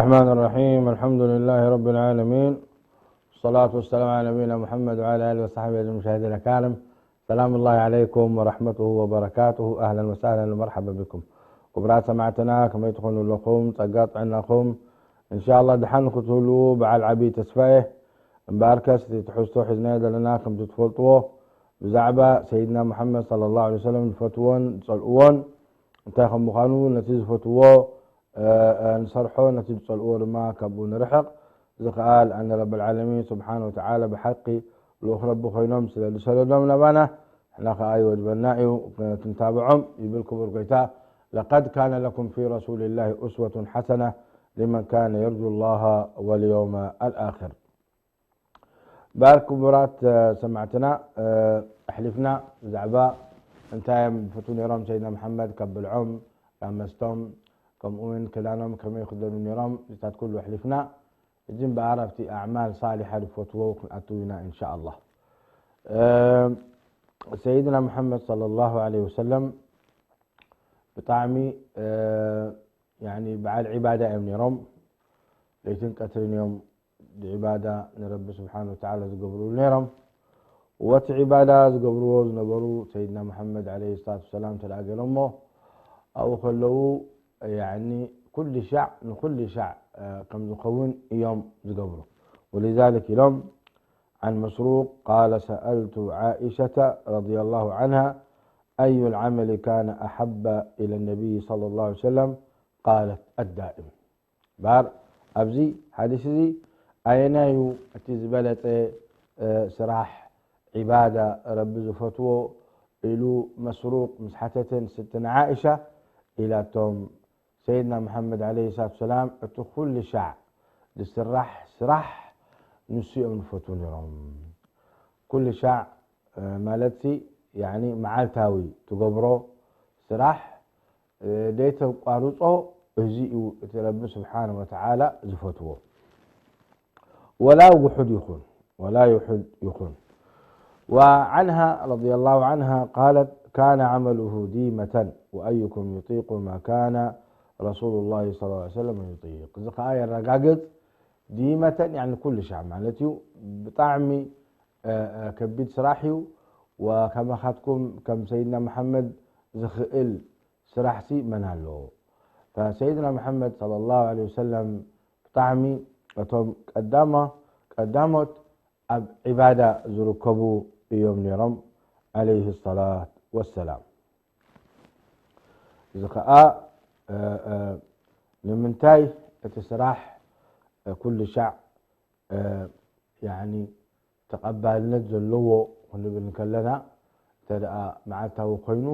الرحمن الرحيم. الحمد لله رب العالمين. والصلاة والسلام على نبينا محمد وعلى آله وصحبه أجمعين. مشاهدينا الكرام، سلام الله عليكم ورحمته وبركاته. أهلا وسهلا ومرحبا بكم. ክቡራት ሰማዕትና፣ ከመይ ትኾኑ ኣለኹም? ጸጋ ጥዕናኹም እንሻላ ድሓን ክትህልዉ በዓል ዓብዪ ተስፋ እየ። እምበኣርከስ እቲ ትሕዝቶ ሒዝናዮ ዘለና ከምቲ ትፈልጥዎ ብዛዕባ ሰይድና ሙሓመድ ሰለላሁ ዐለይሂ ወሰለም ዝፈትዎን ዝጸልእዎን እንታይ ከም ምዃኑ ነቲ ዝፈትዎ እ፣ እ፣ ንሰርሖ፣ ነቲ ዝጸልእዎ ድማ ካብኡ ንርሕቕ። እዚ ኸኣ ልኣነ ረብል ዓለሚን ስብሓነ ወተዓላ ብሓቂ ልኡኽ ረቢ ኮይኖም ስለ ዝሰደዶም ናባና፣ ንሕና ኸኣ ይወጅበና እዩ ክንታብዖም ይብል ክቡር ጎይታ። لقد كان لكم في رسول الله أسوة حسنة لمن كان يرجو الله واليوم الآخر. እምበኣር ክቡራት፣ እ፣ ሰማዕትና፣ እ፣ ኣሕሊፍና ብዛዕባ እንታይ እዮም ዝፈትዉ ነይሮም ሰይድና መሓመድ ካብ ብልዖም፣ ካብ መስቶም፣ ከምኡ እውን ክዳኖም ከመይ ይኽደኑ ነይሮም፣ እዚታት ኩሉ ኣሕሊፍና። ሕጂ እምበኣር ኣብቲ ኣዕማል ሳሊሓ ዝፈትዎ ክንኣትው ኢና ኢንሻ ኣላህ። እ፣ ሰይድና መሓመድ ሰለላሁ ዐለይሂ ወሰለም ብጣዕሚ፣ እ፣ ያኒ በዓል ዒባዳ እዮም ነይሮም። ለይትን ቀትርን እዮም ብዒባዳ ንረቢ ስብሓን ወተዓላ ዝገብርሉ ነይሮም። ወቲ ዒባዳ ዝገብርዎ ዝነበሩ ሰይድና መሓመድ ዓለይሂ ሰላቱ ወሰላም እንተ ደኣ ገይሮሞ ኣብኡ ከለዉ ያኒ ኩሉ ሻዕ ንኩሉ ሻዕ፣ እ፣ ከም ዝኸውን እዮም ዝገብሩ። ولذلك ኢሎም عن مسروق قال سألت عائشة رضي الله عنها أي العمل كان أحب إلى النبي صلى الله عليه وسلم قالت الدائم. እምበኣር ኣብዚ ሓዲስ እዚ ኣየናይ እዩ እቲ ዝበለጸ፣ እ፣ ስራሕ ዒባዳ ረቢ ዝፈትዎ ኢሉ መስሩቅ ምስ ሓተተ ንስትና ዓኢሻ ኢላቶም ሰይድና መሓመድ ዓለይሂ ሰላቱ ወሰላም እቲ ኩሉ ሻዕ ዝስራሕ ስራሕ ንሱ እዮም ዝፈትዉ ነይሮም። ኩሉ ሻዕ፣ እ፣ ማለትሲ ያኒ መዓልታዊ ትገብሮ ስራሕ፣ እ፣ ደይተቋርጾ እዚ እዩ እቲ ረቢ ስብሓነ ወተዓላ ዝፈትዎ። ወላ ውሑድ ይኹን፣ ወላ ውሑድ ይኹን። وعنها رضي الله عنها قالت كان عمله ديمة وأيكم يطيق ما كان رسول الله صلى الله عليه وسلم يطيق. እዚ ኸዓ የረጋግጽ ዲመተን ያኒ ኩሉ ሻዕ ማለት እዩ። ብጣዕሚ፣ እ፣ እ፣ ከቢድ ስራሕ እዩ። ወከማኻትኩም ከም ሰይድና መሓመድ ዝኽእል ስራሕሲ መን ኣለዎ? ፈሰይድና መሓመድ ሰለላሁ ዐለይሂ ወሰለም ብጣዕሚ እቶም ቀዳማ-፣ ቀዳሞት ኣብ ዒባዳ ዝርከቡ እዮም ነይሮም፣ ዐለይሂ ሰላት ወሰላም። እዚ ኸኣ፣ እ፣ እ፣ ንምንታይ እቲ ስራሕ፣ እ፣ ኩሉ ሻዕ፣ እ፣ ያኒ ተቐባልነት ዘለዎ ክንብል እንከለና፣ እንተ ደኣ መዓልታዊ ኮይኑ፣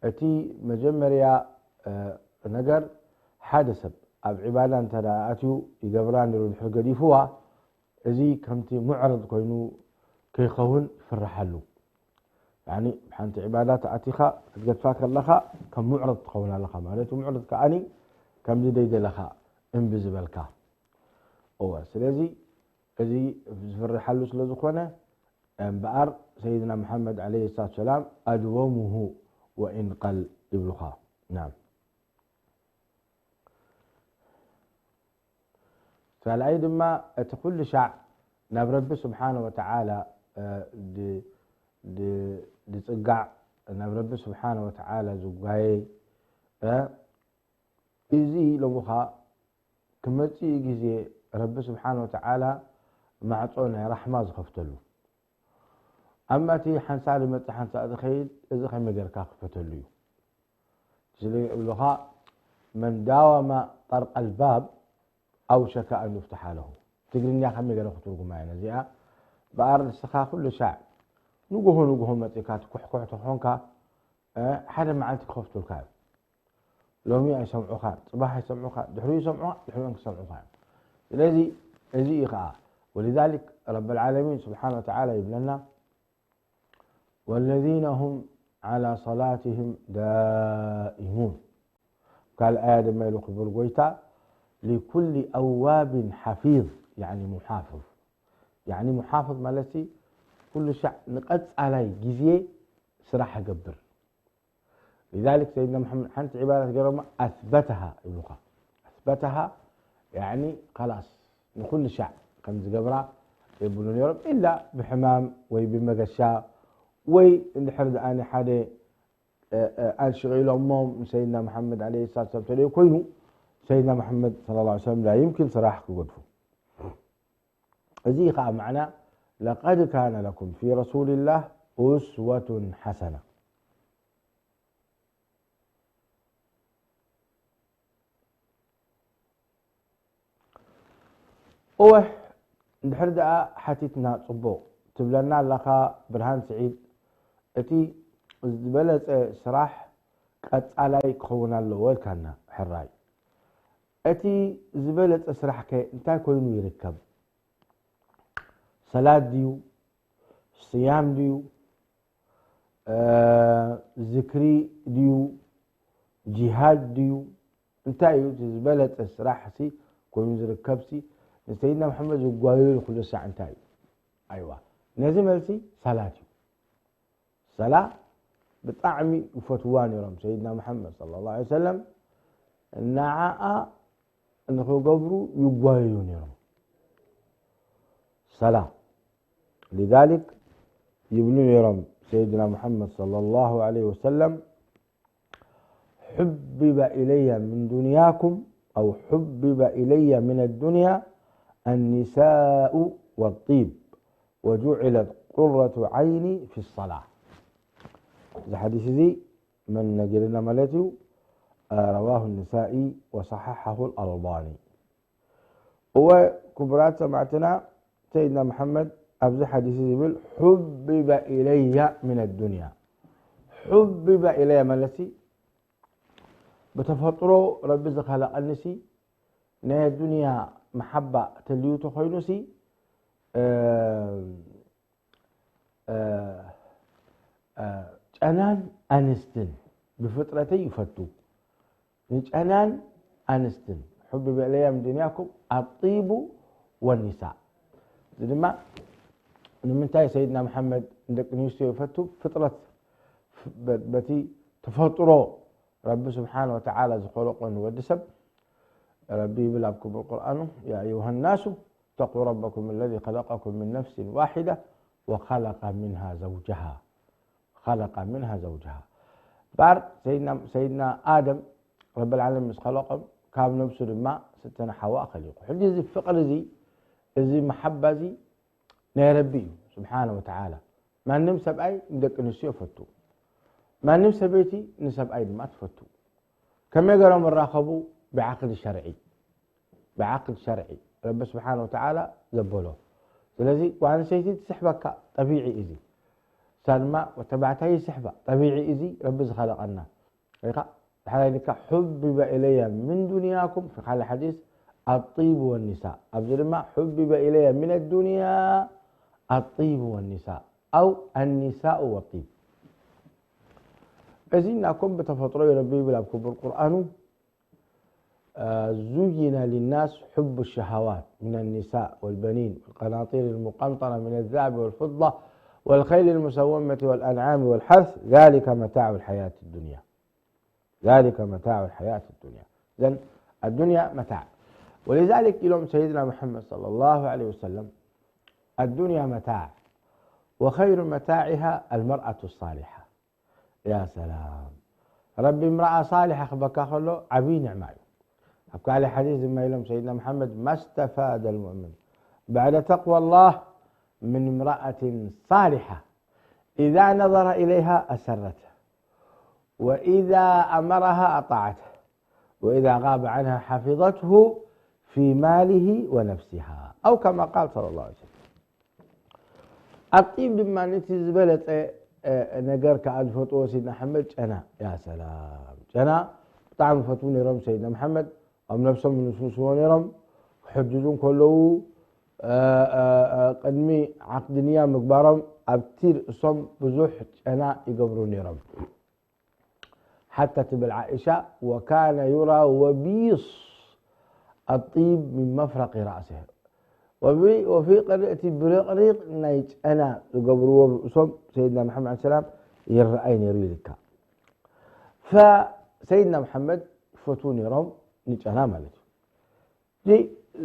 እቲ መጀመርያ፣ እ፣ ነገር ሓደ ሰብ ኣብ ዒባዳ እንተ ደኣ ኣትዩ ይገብራ ነይሩ ድሕሪ ገዲፍዋ፣ እዚ ከምቲ ሙዕረድ ኮይኑ ከይኸውን ይፍርሓሉ። ያኒ ሓንቲ ዒባዳ ተኣቲኻ ክትገድፋ ከለኻ ከም ሙዕረድ ትኸውን ኣለኻ ማለት እዩ። ሙዕረድ ከኣኒ ከምዚ ደይደለኻ እምቢ ዝበልካ። እወ፣ ስለዚ እዚ ዝፍርሓሉ ስለ ዝኾነ እምበኣር ሰይድና መሓመድ ዓለይሂ ሰላቱ ሰላም ኣድወሙሁ ወኢን ቀል ይብሉኻ። ናም። ካልኣይ ድማ እቲ ኩሉ ሻዕ ናብ ረቢ ስብሓነ ወተዓላ፣ እ፣ ድ-፣ ድ-፣ ድጽጋዕ፣ ናብ ረቢ ስብሓነ ወተዓላ ዝጓየ፣ እ፣ እዚ ኢሎምኻ ክመጽእ ግዜ ረቢ ስብሓነ ወተዓላ ማዕጾ ናይ ራሕማ ዝኸፍተሉ። ኣማ እቲ ሓንሳእ ዝመጽእ ሓንሳእ ዝኸይድ፣ እዚ ከመይ ጌርካ ክፈተሉ እዩ? ስለ ይብሉኻ፣ መን ዳወመ ጠርቀል ባብ ኣውሸከ ኣን ዩፍተሓ ለሁ። ትግርኛ ከመይ ገይረ ክትርጉማ እየ ነዚኣ? በኣር ንስኻ ኩሉ ሻዕ ንግሆ ንግሆ መጺእካ ትኩሕኩሕ ተኾንካ፣ እ፣ ሓደ መዓልቲ ክኸፍቱልካ እዮም። ሎሚ ኣይሰምዑኻ፣ ጽባሕ ኣይሰምዑኻ፣ ድሕሪኡ ይሰምዑኻ፣ ድሕሪኦም ክሰምዑኻ እዮም። ስለዚ እዚ እዩ ኸኣ፣ ወሊዛሊክ ረብል ዓለሚን ስብሓነ ወተዓላ ይብለና፣ ወለዚነ ሁም ዓላ ሰላትህም ዳኢሙን። ካልእ ኣያ ድማ ኢሉ ክቡር ጎይታ፣ ሊኩሊ ኣዋቢን ሓፊዝ፣ ያዕኒ ሙሓፍዝ። ያዕኒ ሙሓፍዝ ማለትሲ፣ ኩሉ ሻዕ ንቐጻላይ ግዜ ስራሕ ይገብር። لذلك ሰይድና መሓመድ ሓንቲ ዒባዳት ገይሮማ ኣስበተሃ ይብሉኻ። ኣስበተሃ ያኒ ኻላስ ንኹሉ ሻዕ ከም ዝገብራ የብሉ ነይሮም፣ ኢላ ብሕማም ወይ ብመገሻ ወይ እንድሕር ደኣ ሓደ ኣልሽቕ ኢሎሞም ንሰይድና መሓመድ ዓለይሂ ሰላቱ ወሰላም ተደዩ ኮይኑ ሰይድና መሓመድ ሰለላሁ ዐለይሂ ወሰለም ላ ይምኪን ስራሕ ክገድፉ። እዚ ከዓ ማዕና لقد كان لكم في رسول الله أسوة حسنة። እወ እንድሕር ደኣ ሓቲትና ጽቡቕ ትብለና ኣለኻ ብርሃን ስዒድ፣ እቲ ዝበለጸ ስራሕ ቀጻላይ ክኸውን ኣለዎ ኢልካና። ሕራይ እቲ ዝበለጸ ስራሕ ከ እንታይ ኮይኑ ይርከብ? ሰላት ድዩ? ስያም ድዩ? ዝክሪ ድዩ? ጂሃድ ድዩ? እንታይ እዩ እቲ ዝበለጸ ስራሕ ሲ ኮይኑ ዝርከብ ሲ ንሰይድና መሓመድ ዝጓየሉ ኩሉ ሳዕ እንታይ እዩ? ኣይዋ ነዚ መልሲ ሰላት እዩ። ሰላ ብጣዕሚ ይፈትዋ ነይሮም ሰይድና መሓመድ صلى الله عليه وسلم። ንዓኣ ንኽገብሩ ይጓየዩ ነይሮም። ሰላ لذلك ይብሉ ነይሮም ሰይድና መሓመድ صلى الله عليه وسلم حبب إلي من دنياكم أو حبب إلي من الدنيا النساء والطيب وجعلت قرة عيني في الصلاة። እዚ ሓዲስ እዚ መን ነጊርና ማለት እዩ? رواه النسائي وصححه الألباني። እወ ክቡራት ሰማዕትና ሰይድና መሓመድ ኣብዚ ሓዲስ ዝብል حبب إلي من الدنيا حبب إلي ማለት ሲ ብተፈጥሮ ረቢ ዝኸለቐኒ ሲ ናይ ኣዱንያ መሓባ ተልዩ ተኾይኑ ሲ ጨናን ኣንስትን ብፍጥረተይ ይፈቱ። ንጨናን ኣንስትን حبب إلي من دنياكم الطيب والنساء። እዚ ድማ ንምንታይ ሰይድና መሓመድ ንደቂ ኣንስትዮ ይፈቱ? ፍጥረት በቲ ተፈጥሮ ረቢ ስብሓን ወተዓላ ዝኸለቆ ንወዲ ሰብ ረቢ ይብል ኣብ ክቡር ቁርኣኑ يا أيها الناس اتقوا ربكم الذي خلقكم من نفس واحدة وخلق منها زوجها خلق منها زوجها ባር ሰይድና ኣደም ረቢ ልዓለሚን ምስ ኸለቆም ካብ ነብሱ ድማ ስተነ ሓዋ ኸሊቁ። ሕጂ እዚ ፍቕሪ እዚ እዚ መሓባ እዚ ናይ ረቢ እዩ ስብሓነ ወተዓላ። ማንም ሰብኣይ ንደቂ ኣንስትዮ ፈቱ፣ ማንም ሰበይቲ ንሰብኣይ ድማ ትፈቱ። ከመይ ገሮም እራኸቡ? ብዓቅድ ሸርዒ ብዓቅድ ሸርዒ ረቢ ስብሓን ወተዓላ ዘበሎ። ስለዚ ጓል ኣንስተይቲ ትስሕበካ ጠቢዒ እዚ እሳ ድማ ወተባዕታይ ይስሕባ ጠቢዒ እዚ ረቢ ዝኸለቐና። ሪኻ ብሓላይ ልካ حبب إلي من دنياكم في ካልእ ሓዲስ الطيب والنساء ኣብዚ ድማ حبب إلي من الدنيا الطيب والنساء أو النساء والطيب። እዚ እናኮም ብተፈጥሮ እዩ ረቢ ይብል ኣብ ክቡር ቁርኣኑ زين للناس حب الشهوات من النساء والبنين والقناطير المقنطرة من الذهب والفضة والخيل المسومة والأنعام والحرث ذلك متاع الحياة الدنيا ذلك متاع الحياة الدنيا إذن الدنيا متاع ولذلك إلهم سيدنا محمد صلى الله عليه وسلم الدنيا متاع وخير متاعها المرأة الصالحة يا سلام ረቢ امرأة صالحة ክበካ ከሎ ዓብይ ኒዕማ እዩ ኣብ ካልእ ሓዲስ ድማ ኢሎም ሰይድና መሓመድ ما استفاد المؤمن بعد تقوى الله من امرأة صالحة إذا نظر إليها أسرته وإذا أمرها أطاعته وإذا غاب عنها حفظته في ماله ونفسها أو كما قال صلى الله عليه وسلم ኣብ ጢብ ድማ ነቲ ዝበለፀ ነገር ከዓ ዝፈጥዎ ሲድና ሓመድ ጨና ያ ሰላም ጨና ብጣዕሚ ፈትዉ ነይሮም ሰይድና መሓመድ ኣብ ነብሶም ይንስንስዎ ነይሮም ክሕጅዙ እንከለዉ ቅድሚ ዓቅዲ ንያ ምግባሮም ኣብቲ ርእሶም ብዙሕ ጨና ይገብሩ ነይሮም ሓታ ትብል ዓኢሻ وكان يرى وبيص الطيب من مفرق رأسه وفي قرئ እቲ ብርቕሪቕ ናይ ጨና ዝገብርዎ ርእሶም ሰይድና መሓመድ ሰላም ይረኣይ ነይሩ ይልካ ፈሰይድና መሓመድ ይፈትዉ ነይሮም ንጨና ማለት እዩ። እዚ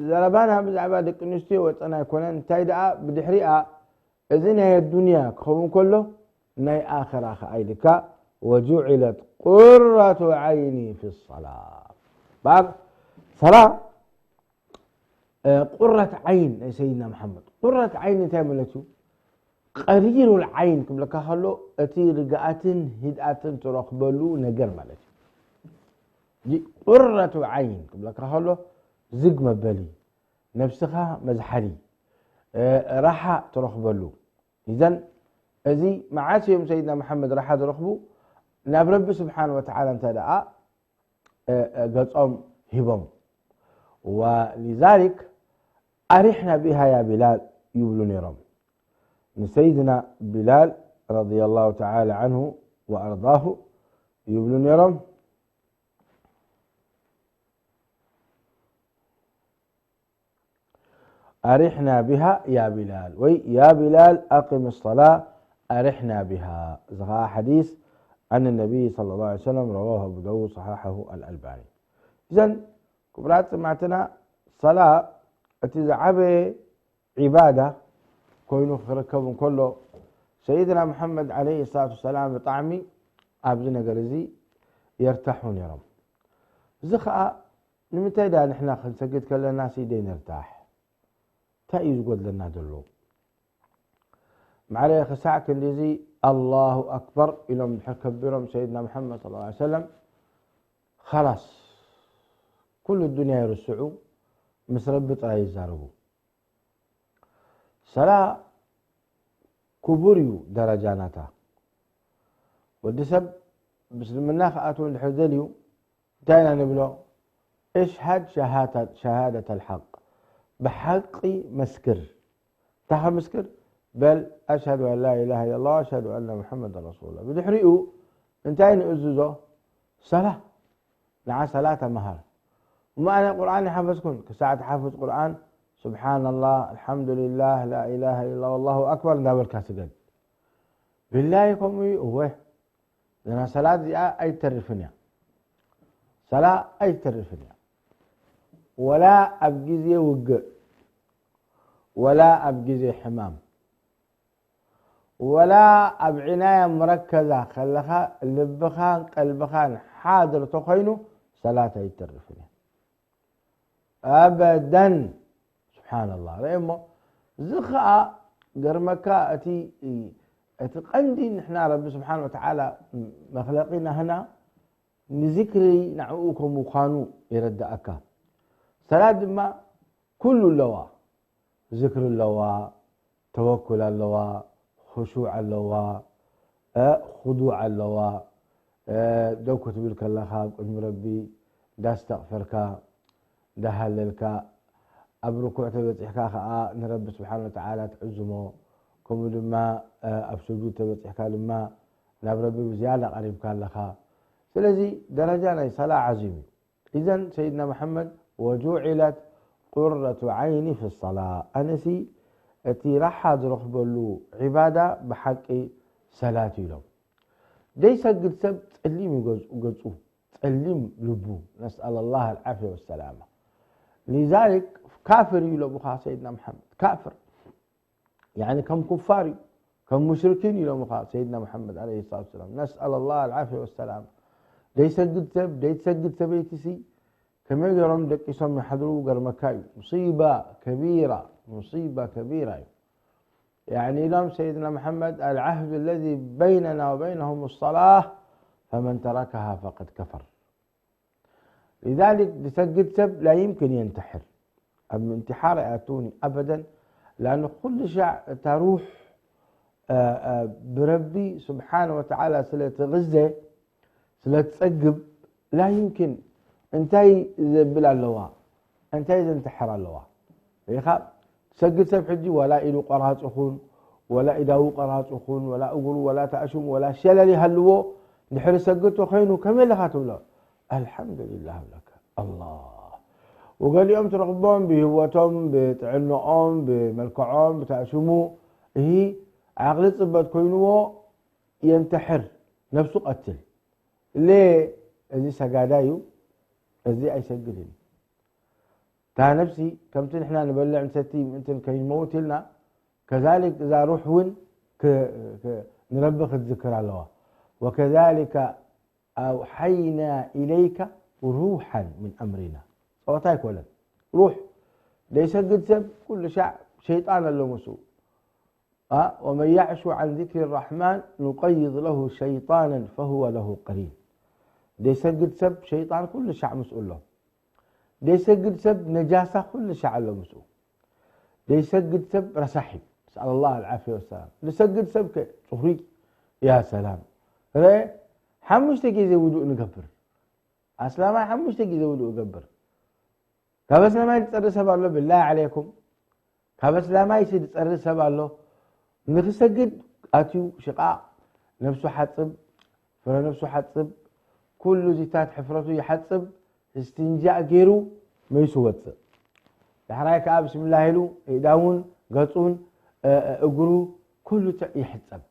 ዘረባና ብዛዕባ ደቂ ኣንስትዮ ወፀና ኣይኮነን። እንታይ ደኣ ብድሕሪኣ እዚ ናይ ኣዱንያ ክኸውን ከሎ ናይ ኣኸራ ከኣ ኢልካ ወጁዒለት ቁረቱ ዓይኒ ፊ ሰላ። ባር ሰላ ቁረት ዓይን ናይ ሰይድና መሓመድ። ቁረት ዓይን እንታይ ማለት እዩ? ቀሪሩል ዓይን ክብለካ ከሎ እቲ ርግኣትን ህድኣትን ትረኽበሉ ነገር ማለት እዩ። ቁረቱ ዓይን ክብለካ ከሎ ዝግ መበሊ፣ ነብስኻ መዝሓሊ፣ ራሓ ትረኽበሉ። ኢዘን እዚ መዓስ እዮም ሰይድና መሓመድ ራሓ ዝረኽቡ? ናብ ረቢ ስብሓን ወተዓላ እንተ ደኣ ገጾም ሂቦም። ወሊዛሊክ ኣሪሕና ቢሃ ያ ቢላል ይብሉ ነይሮም። ንሰይድና ቢላል ረዲየላሁ ተዓላ ዓንሁ ወኣርዳሁ ይብሉ ነይሮም። أرحنا بها يا بلال، ወይ يا بلال أقم الصلاة أرحنا بها. እዚ ኸዓ ሓዲስ عن النبي صلى الله عليه وسلم رواه أبو داود صححه الألباني. إذن ክቡራት ሰማዕትና ሰላ እቲ ዝዓበየ ዒባዳ ኮይኑ ክርከብ እንከሎ ሰይድና መሓመድ ዓለይሂ ሰላቱ ወሰላም ብጣዕሚ ኣብዚ ነገር እዚ የርታሑ ነይሮም። እዚ ኸዓ ንምንታይ ደኣ ንሕና ክንሰግድ ከለና ሲ ደይንርታሕ? እንታይ እዩ ዝጎድለና ዘሎ? ማዕረ ክሳዕ ክንድዚ ኣላሁ ኣክበር ኢሎም ድሕር ከቢሮም ሰይድና መሓመድ ሰለላሁ ዐለይሂ ወሰለም ኸላስ ኩሉ ዱንያ ይርስዑ፣ ምስ ረቢ ጥራይ ይዛረቡ። ሰላ ክቡር እዩ ደረጃ ናታ። ወዲ ሰብ ምስልምና ክኣትው እንድሕር ደልዩ እንታይ ኢና ንብሎ? እሽሃድ ሸሃደት ኣልሓቅ፣ ብሓቂ መስክር። እንታይ ከምስክር? በል ኣሽሃዱ ኣን ላ ኢላሃ ኢለላህ ወኣሽሃዱ ኣነ ሙሐመድ ረሱሉላህ። ብድሕሪኡ እንታይ ንእዝዞ? ሰላ። ንዓ ሰላ ተመሃር። እሞ ኣነ ቁርኣን ይሓፈዝኩን፣ ክሳዕ ትሓፍዝ ቁርኣን ስብሓንላህ፣ ኣልሓምዱሊላህ፣ ላኢላሃ ኢላ፣ ኣላሁ ኣክበር እንዳበልካ ስገድ። ቢላሂ ከምኡ እዩ? እወ። እዛ ሰላት እዚኣ ኣይተርፍን እያ። ሰላ ኣይተርፍን እያ። ወላ ኣብ ግዜ ውግእ፣ ወላ ኣብ ግዜ ሕማም፣ ወላ ኣብ ዒናያ መረከዛ ከለኻ ልብኻን ቀልብኻን ሓድር ተኾይኑ ሰላት ኣይተርፍን እያ። ኣበደን። ስብሓንላህ። ርእ እሞ፣ እዚ ኸዓ ገርመካ፣ እቲ፣ እቲ ቀንዲ ንሕና ረቢ ስብሓን ወተዓላ መኽለቒ ናህና ንዝክሪ ንዕኡ ከም ምዃኑ የረድኣካ። ሰላት ድማ ኩሉ ኣለዋ። ዝክሪ ኣለዋ፣ ተወኩል ኣለዋ፣ ኹሹዕ ኣለዋ፣ እ፣ ኹዱዕ ኣለዋ። እ፣ ደው ክትብል ከለኻ ኣብ ቅድሚ ረቢ እንዳስተቕፈርካ፣ እንዳሃለልካ፣ ኣብ ርኩዕ ተበጺሕካ ኸዓ ንረቢ ስብሓን ወተዓላ ትዕዝሞ፣ ከምኡ ድማ፣ እ፣ ኣብ ስጁድ ተበጺሕካ ድማ ናብ ረቢ ብዝያዳ ቀሪብካ ኣለኻ። ስለዚ ደረጃ ናይ ሰላ ዓዚም እዩ። ኢዘን ሰይድና መሓመድ ወጁዒለት ቁረቱ ዓይኒ ፊ ሰላ፣ ኣነሲ እቲ ራሓ ዝረኽበሉ ዒባዳ ብሓቂ ሰላት እዩ ኢሎም። ዘይሰግድ ሰብ ጸሊም እዩ ገጹ፣ ገጹ ጸሊም ልቡ፣ ነስኣል ላህ ኣልዓፍያ ወሰላማ። ሊዛሊክ ካፍር እዩ ኢሎምኻ ሰይድና መሓመድ፣ ካፍር። ያኒ ከም ኩፋር እዩ፣ ከም ሙሽሪኪን ኢሎምኻ ሰይድና መሓመድ ዓለይሂ ሰላቱ ወሰላም። ነስኣል ላህ ኣልዓፍያ ወሰላማ። ዘይሰግድ ሰብ፣ ዘይትሰግድ ሰበይቲሲ ከመይ ገይሮም ደቂሶም ይሓድሩ ገርመካ እዩ። ሙሲባ ከቢራ፣ ሙሲባ ከቢራ እዩ። ያኒ ኢሎም ሰይድና መሓመድ፣ العهد الذي بيننا وبينهم الصلاة فمن تركها فقد كفر. ሊዛሊክ ዝሰግድ ሰብ ላ ይምክን የንተሕር። ኣብ ምንትሓር ኣይኣትውን እዩ ኣበደን። ላን ኩሉ ሻዕ እታ ሩሕ፣ እ፣ እ፣ ብረቢ ስብሓን ወተዓላ ስለ ትግዘ፣ ስለ ትጸግብ፣ ላ ይምክን እንታይ ዘብል ኣለዋ? እንታይ ዘንተሕር ኣለዋ? ርኢኻ፣ ትሰግድ ሰብ ሕጂ ዋላ ኢዱ ቆራጽ ይኹን፣ ዋላ ኢዳዉ ቆራጽ ይኹን፣ ዋላ እግሩ፣ ዋላ ተኣሽሙ፣ ዋላ ሸለል ይሃልዎ፣ ድሕሪ ሰግድ ተኾይኑ ከመይ ኣለኻ ትብሎ? ኣልሓምዱሊላህ ብለካ። ኣላህ። ወገሊኦም ትረኽቦም ብህይወቶም፣ ብጥዕንኦም፣ ብመልክዖም፣ ብተኣሽሙ፣ እሂ፣ ዓቕሊ ጽበት ኮይንዎ የንተሕር፣ ነብሱ ቀትል። ሌ፣ እዚ ሰጋዳይ እዩ፣ እዚ ኣይሰግድን እዩ። እታ ነፍሲ ከምቲ ንሕና ንበልዕ ንሰቲ ምእንትን ከይንመውት ኢልና፣ ከዛሊክ እዛ ሩሕ እውን ክ-፣ ክ-፣ ንረቢ ክትዝክር ኣለዋ። ወከዛሊከ ኣውሓይና ኢለይከ ሩሓን ምን ኣምሪና። ጸወታ ኣይኮነን። ሩሕ ዘይሰግድ ሰብ ኩሉ ሻዕ ሸይጣን ኣሎ ምስኡ። ኣ፣ ወመን ያዕሹ ዓን ዚክሪ ራሕማን ኑቀይድ ለሁ ሸይጣናን ፈሁወ ለሁ ቀሪን። ዘይሰግድ ሰብ ሸይጣን ኩሉ ሻዕ ምስኡ ኣሎ። ዘይሰግድ ሰብ ነጃሳ ኩሉ ሻዕ ኣሎ ምስኡ። ዘይሰግድ ሰብ ረሳሕ እዩ። ነስኣል ላህ ኣልዓፍያ ወሰላም። ዝሰግድ ሰብ ከ ጽሩይ። ያ ሰላም። ረ፣ ሓሙሽተ ግዜ ውዱእ ንገብር። ኣስላማይ ሓሙሽተ ግዜ ውዱእ ይገብር። ካብ ኣስላማይ ዝጸሪ ሰብ ኣሎ? ብላሂ ዓለይኩም፣ ካብ ኣስላማይሲ ዝጸሪ ሰብ ኣሎ? ንኽሰግድ ኣትዩ ሽቓቕ፣ ነብሱ ሓጽብ፣ ፍረ ነብሱ ሓጽብ፣ ኩሉ ዚታት ሕፍረቱ ይሓጽብ፣ እስትንጃእ ገይሩ መይሱ ወጽእ። ዳሕራይ ከኣ ብስምላህ ኢሉ ኢዳውን ገጹን፣ እ፣ እ፣ እግሩ ኩሉ ተ-፣ ይሕጸብ።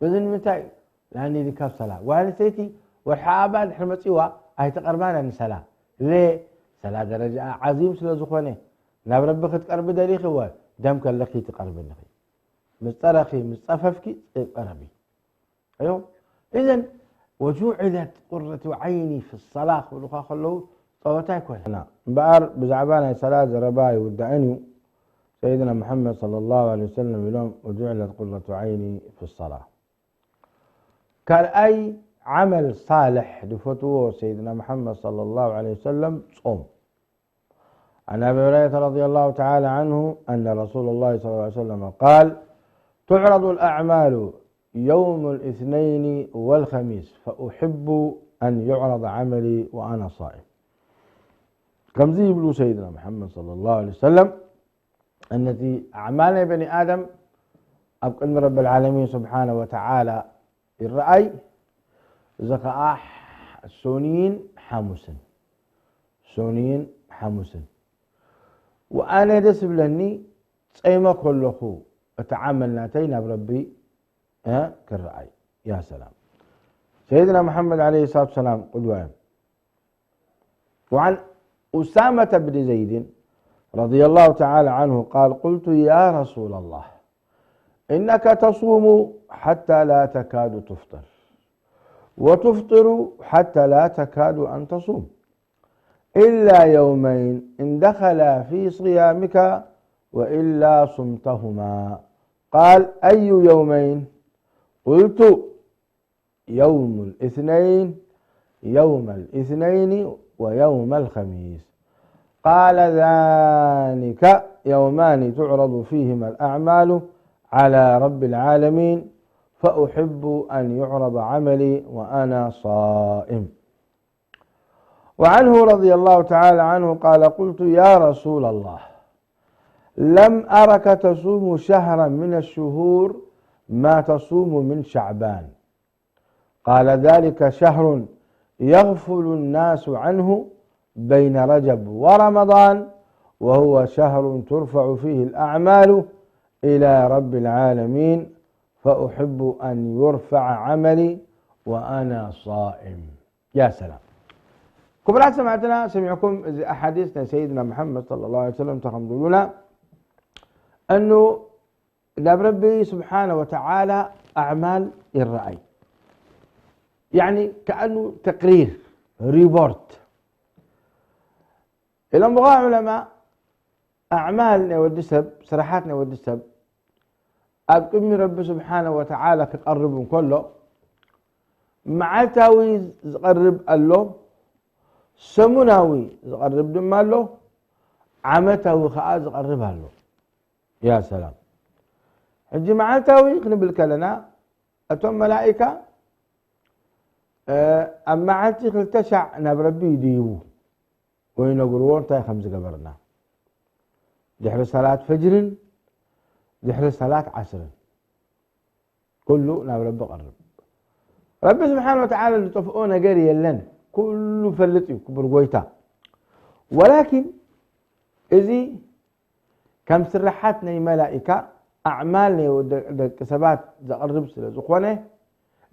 በዚ ንምንታይ? ላኒ ርካብ ሰላ። ጓል ኣንስተይቲ ወርሒ ኣባ ድሕሪ መጺዋ ኣይትቐርባን ንሰላ። ለ-፣ ሰላ ደረጃኣ ዓዚም ስለ ዝኾነ፣ ናብ ረቢ ክትቀርቢ ደሊኺ ወ ደም ከለኺ ትቐርቢ ኣለኺ። ምስ ጸረኺ፣ ምስ ጸፈፍኪ፣ ጸ-፣ ቀረቢ። ኣዮ፣ እዘን "ወጁዕለት ቁረቱ ዓይኒ ፊ ሰላ" ክብሉኻ ከለዉ ጸወታ ኣይኮነን። እምበኣር ብዛዕባ ናይ ሰላት ዘረባ ኣይውዳእን እዩ። ሰይድና መሓመድ ሰለላሁ ዐለይሂ ወሰለም ኢሎም፣ "ወጁዕለት ቁረቱ ዓይኒ ፊ ሰላ።" ካልኣይ ዓመል ሳልሕ ዝፈትዎ ሰይድና መሓመድ ሰለላሁ ዐለይሂ ወሰለም ጾም። عن أبي هريرة رضي الله تعالى عنه أن رسول الله صلى الله عليه وسلم قال: تعرض الأعمال يوم الاثنين والخميس فأحب أن يعرض عملي وأنا صائم. ከምዚ ይብሉ ሰይድና መሓመድ ሰለላሁ ዐለይሂ ወሰለም፣ እነቲ ኣዕማል ናይ በኒ ኣደም ኣብ ቅድሚ ረብል ዓለሚን ስብሓነ ወተዓላ ይረኣይ። እዚ ኸዓ ሶንይን ሓሙስን፣ ሶንይን ሓሙስን። ወኣነ ደስ ብለኒ፣ ጸይመ ከለኹ እቲ ዓመል ናተይ ናብ ረቢ፣ እ፣ ክረኣይ። ያ ሰላም። ሰይድና መሓመድ ዓለይሂ ሰላቱ ሰላም ቅድዋ እዮም። وعن أسامة بن زيد رضي الله تعالى عنه قال: قلت: يا رسول الله، إنك تصوم حتى لا تكاد تفطر، وتفطر حتى لا تكاد أن تصوم، إلا يومين إن دخلا في صيامك وإلا صمتهما. قال: أي يومين؟ قلت: يوم الاثنين، يوم الاثنين ويوم الخميس. قال: ذلك يومان تعرض فيهما الأعمال على رب العالمين، فأحب أن يعرض عملي وأنا صائم. وعنه رضي الله تعالى عنه قال: قلت: يا رسول الله، لم أرك تصوم شهرا من الشهور ما تصوم من شعبان. قال: ذلك شهر يغفل الناس عنه بين رجب ورمضان، وهو شهر ترفع فيه الأعمال إلى رب العالمين، فأحب أن يرفع عملي وأنا صائم. يا سلام. ክቡራት ሰማዕትና፣ ሰሚዕኩም፣ እዚ ኣሓዲስ ናይ ሰይድና መሓመድ ሰለላሁ ዐለይሂ ወሰለም ተኸምዱሉና፣ እኑ ናብ ረቢ ስብሓነ ወተዓላ ኣዕማል ይረኣይ። ያዕኒ፣ ከኣኑ ተቅሪር፣ ሪፖርት። ኢሎም ብኻ ዑለማ፣ ኣዕማል ናይ ወዲ ሰብ፣ ስራሓት ናይ ወዲ ሰብ፣ ኣብ ቅድሚ ረቢ ስብሓነ ወተዓላ ክቐርብ እንከሎ፣ መዓልታዊ ዝቐርብ ኣሎ፣ ሰሙናዊ ዝቐርብ ድማ ኣሎ፣ ዓመታዊ ኸዓ ዝቐርብ ኣሎ። ያ ሰላም። ሕጂ መዓልታዊ ክንብል ከለና፣ እቶም መላኢካ፣ እ፣ ኣብ መዓልቲ ክልተ ሻዕ ናብ ረቢ ይድይቡ ወይ ይነግርዎ እንታይ ከም ዝገበርና። ድሕሪ ሰላት ፈጅርን ድሕሪ ሰላት ዓስርን ኩሉ ናብ ረቢ ቀርብ። ረቢ ስብሓን ወተዓላ ዝጠፍኦ ነገር የለን። ኩሉ ፈልጥ እዩ ክቡር ጎይታ። ወላኪን እዚ ከም ስራሓት ናይ መላኢካ ኣዕማል ናይ ወደ-፣ ደቂ ሰባት ዘቕርብ ስለ ዝኾነ፣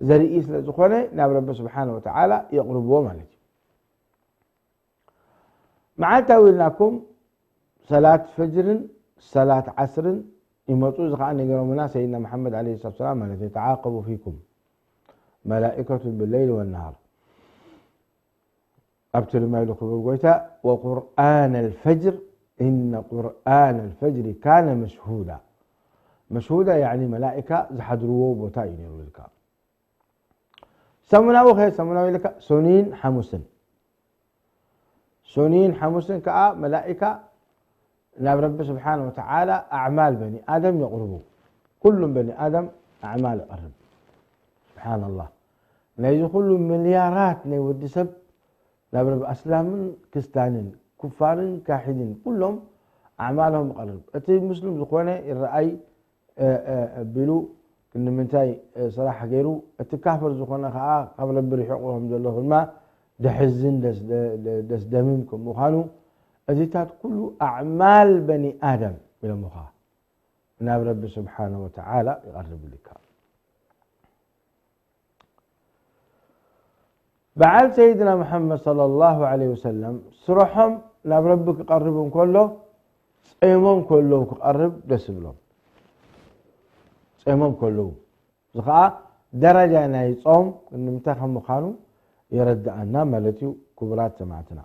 ዘርኢ ስለ ዝኾነ ናብ ረቢ ስብሓን ወተዓላ የቕርብዎ ማለት እዩ። መዓልታዊ ኢልናኩም ሰላት ፈጅርን ሰላት ዓስርን ይመፁ። እዚ ከዓ ነገሮምና ሰይድና መሓመድ ዓለይሂ ሰላቱ ሰላም ማለት እዩ። ተዓቀቡ ፊኩም መላኢከቱን ብለይል ወነሃር። ኣብቲ ድማ ኢሉ ክቡር ጎይታ፣ ወቁርኣን ኣልፈጅር፣ ኢነ ቁርኣን ኣልፈጅሪ ካነ መሽሁዳ። መሽሁዳ ያዕኒ መላኢካ ዝሓድርዎ ቦታ እዩ ነይሩ ኢልካ። ሰሙናዊ ኸ ሰሙናዊ ኢልካ ሶኒን ሓሙስን። ሶኒን ሓሙስን ከዓ መላኢካ ናብ ረቢ ስብሓን ወተዓላ ኣዕማል በኒ ኣደም የቕርቡ። ኩሉም በኒ ኣደም ኣዕማል ይቐርብ። ስብሓንላህ። ናይዚ ኩሉ ሚልያራት ናይ ወዲ ሰብ ናብ ረቢ ኣስላምን ክስታንን፣ ኩፋርን ካሒድን ኩሎም ኣዕማሎም ይቐርብ። እቲ ሙስሊም ዝኾነ ይረኣይ እ፣ እ፣ ኣቢሉ ንምንታይ፣ እ፣ ስራሕ ገይሩ፣ እቲ ካፍር ዝኾነ ኸዓ ካብ ረቢ ርሒቑ ከም ዘሎ ድማ ደሕዝን ደስ-፣ ደ-፣ ደ-፣ ደስደምም ከም ምዃኑ፣ እዚታት ኩሉ ኣዕማል በኒ ኣደም ኢሎምኻ ናብ ረቢ ስብሓነ ወተዓላ ይቐርብልካ። በዓል ሰይድና መሓመድ ሰለላሁ ዐለይሂ ወሰለም ስርሖም ናብ ረቢ ክቐርብ እንከሎ፣ ጾይሞም ከለዉ ክቐርብ ደስ ይብሎም። ጾይሞም ከለዉ። እዚ ኸዓ ደረጃ ናይ ጾም ንምንታይ ከም ምዃኑ የረድኣና ማለት እዩ፣ ክቡራት ሰማዕትና።